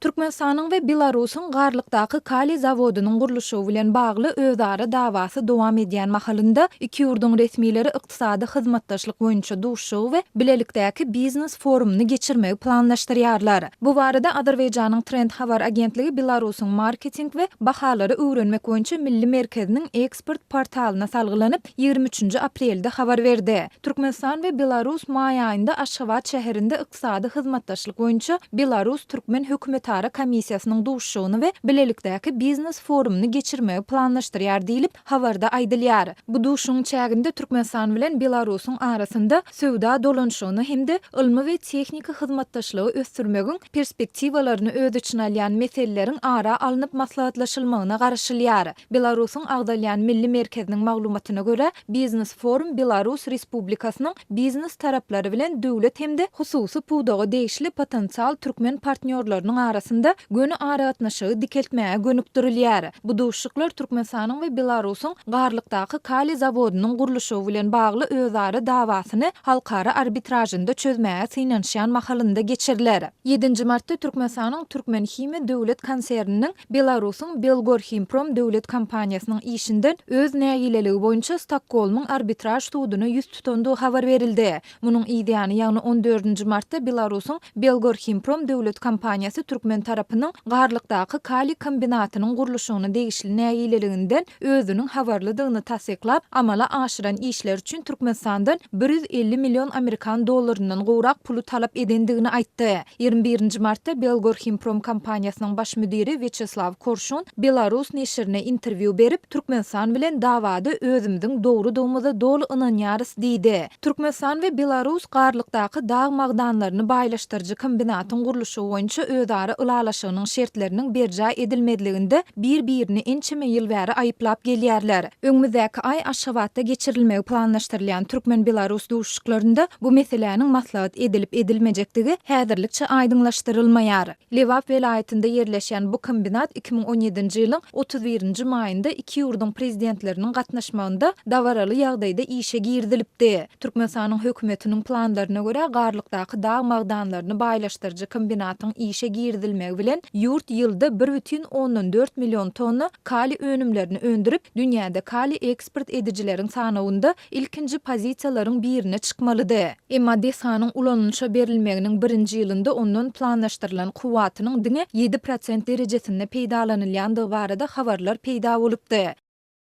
Türkmenistanyň we Belarusyň Garlykdaky kaliý zawodynyň gurluşygy bilen bagly özara dawasy dowam edýän mahalynda, iki ýurduň resmileri ykdysady hyzmatdaşlyk boýunça duşuşygy we bilelikdäki biznes forumyny geçirmegi planlaşdyrýarlar. Bu barada Azerbaýjanyň Trend habar agentligi Belarusyň marketing we bahalary öwrenmek boýunça milli merkeziniň eksport portalyna salgylanyp, 23-nji aprelde habar berdi. Türkmenistan we Belarus maý aýynda Aşgabat şäherinde ykdysady hyzmatdaşlyk boýunça belarus-türkmen hökümetara komissiýasynyň duşuşygyny we bilelikdäki biznes-forumyny geçirmegi planlaşdyrýar diýlip, habarda aýdylýar. Bu duşuşygyň çäginde Türkmenistan bilen Belarusyň arasynda söwda dolanyşygyny hem-de ylmy we tehniki hyzmatdaşlygy ösdürmegiň perspektiwalaryny öz içine alýan meseleleriň ara alnyp maslahatlaşylmagyna garaşylýar. Belarusyň agzalýan Milli merkeziniň maglumatyna görä, biznes-forum Belarus Respublikasynyň biznes taraplary bilen döwlet hem-de hususy pudaga degişli potensial türkmen partnýorlarynyň arasynda göni aragatnaşygy dikeltmäge gönükdirilýär. Bu duşuşyklar Türkmenistanyň we Belarusyň Garlykdaky kaliý zawodynyň gurluşygy bilen bagly özara dawasyny halkara arbitražynda çözmäge synanyşýan mahalynda geçiriler. Ýedinji martda Türkmenistanyň Türkmenhimiýa döwlet konserniniň Belarusyň Belgorhimprom döwlet kompaniýasynyň işinden öz nägileligi boýunça Stokgolmyň arbitraž suduna ýüz tutandygy habar berildi. Munuň yzýany, ýagny on dördünji martda Belarusyň Belgorhimprom döwlet kompaniýasy türkmen tarapynyň Garlykdaky kaliý kombinatynyň gurluşygyna degişli nägileliginden özüniň habarlydygyny tassyklap, amala aşyran işleri üçin Türkmenistandan 150 million amerikan dollaryndan gowrak puly talap edendigini aýtdy. 21-nji martda Belgorhimprom kompaniýasynyň baş müdiri Wýaçeslaw Korşun Belarus neşirine interwýu berip, Türkmenistan bilen dawada özümiziň dogrudygymyza doly ynanýarys diýdi. Türkmenistan we Belarus Garlykdaky dag magdanlaryny baýlaşdyryjy kombinatyň gurluşygy boýunça özara ylalaşygynyň şertleriniň berjaý edilmezliginde bir-birini ençeme ýyl bäri aýyplap gelýärler. Öňümizdäki aý Aşgabatda geçirilmegi planlaşdyrylýan türkmen-belarus duşuşyklarynda bu meseläniň maslahat edilip-edilmejekdigi häzirlikçe aýdyňlaşdyrylmaýar. Lebap welaýatynda ýerleşýän bu kombinat 2017-nji ýylyň 31-nji maýynda iki ýurduň Prezidentleriniň gatnaşmagynda dabaraly ýagdaýda işe girizilipdi. Türkmenistanyň hökümetiniň planlaryna görä, Garlykdaky dag magdanlaryny baýlaşdyryjy kombinatyň işe girizilmegi bilen ýurt ýylda bir bütin ondan dört million tonna kaliý önümlerini öndürip, dünýäde kaliý eksport edijileriň sanawynda ilkinji pozisiýalaryň birine çykmalydy. Emma desganyň ulanylyşa berilmeginiň birinji ýylynda ondan planlaşdyrylan kuwwatynyň diňe 7% derejesinde peýdalanylýandygy barada habarlar peýda bolupdy.